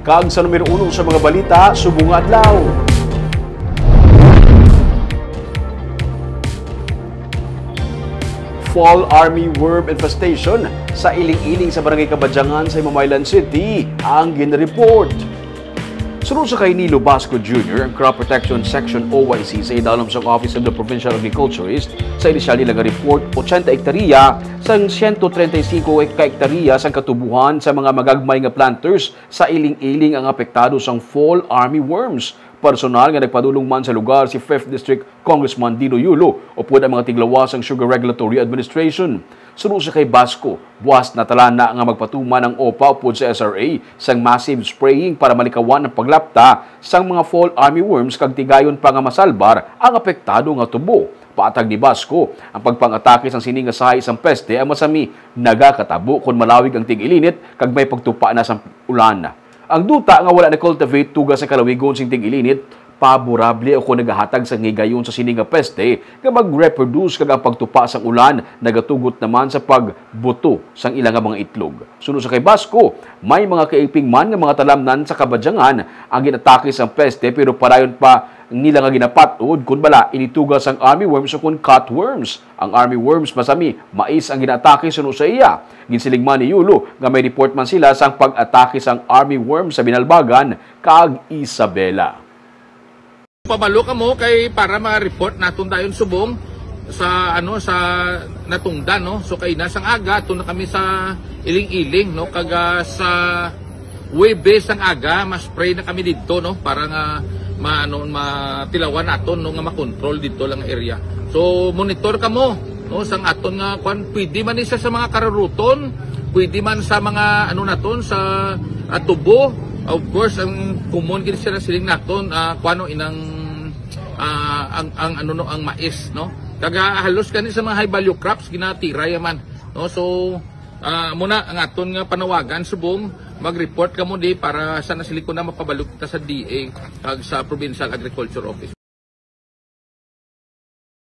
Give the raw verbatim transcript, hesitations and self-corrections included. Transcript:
Kag sa numero uno sa mga balita subong nga adlaw, fall armyworm infestation sa iling-iling sa Barangay Kabadyangan sa Himamaylan City ang ginreport. Suno sa kay Nilo Basco Junior, ang Crop Protection Section O Y C sa idalom sang Office of the Provincial Agriculturist, sa inisyal nila nga report, ochenta hektarya sang siyento treinta y cinco ka hektarya sang katubuhan sa mga magagmay nga planters sa iling-iling ang apektado sang fall armyworms. Personal nga nagpadulong man sa lugar si Fifth District Congressman Dino Yulo upod ang mga tiglawas sang Sugar Regulatory Administration. Suno sa kay Basco, buas na tala na nga magpatuman ang OPA upod sa S R A sang massive spraying para malikawan ang paglapta sang mga fall armyworms kag tigayon pa nga masalbar ang apektado nga tubo. Patag ni Basco, ang pagpang-atake sang sini nga sahi sang peste ang masami nagakatabo kon malawig ang tig-ilinit kag may pagtupa na sang ulan. Ang duta nga wala na-cultivate tuga sa kalawigon sing tig-ilinit, paborable o kon nagahatag sang higayon sa sini nga peste nga mag-reproduce, kag ang pagtupa sang ulan nagatugot naman sa pagbuto sang ila nga mga itlog. Suno sa kay Basco, may mga kaiping man nga mga talamnan sa Kabadyangan ang ginatake sang peste, pero padayon pa nila nga ginapat-od kon bala ini tuga sang armyworms o kon cutworms. Ang armyworms masami mais ang ginaatake suno sa iya. Ginsiling man ni Yulo nga may report man sila sang pag-atake sang armyworm sa Binalbagan kag Isabela. Pabalo kamo kay para ma-report naton dayon subong sa, ano, sa natungdan, no? So, kay na sang aga, ato na kami sa iling-iling, no? Kag, ah, sa Huwebes ang aga, ma-spray na kami didto, no? Para nga ma-, ano, matilawan naton, no, nga makontrol didto lang area. So, monitor kamo, no, sang aton nga kwan, pwede man ni sa, sa mga kararuton, pwede man sa mga, ano naton, sa, ah, tubo. Of course, ang common gid sila siling naton, ah, kwan, no, inang, ah, ang, ang, ano, no, ang mais, no? Kag, ah, halos gani sa mga high value crops, ginatira ya man, no? So, ah, amo na ang aton nga panawagan subong mag-report kamo di para sa nasiling ko na mapabalo kita sa D A kag sa Provincial Agriculture Office.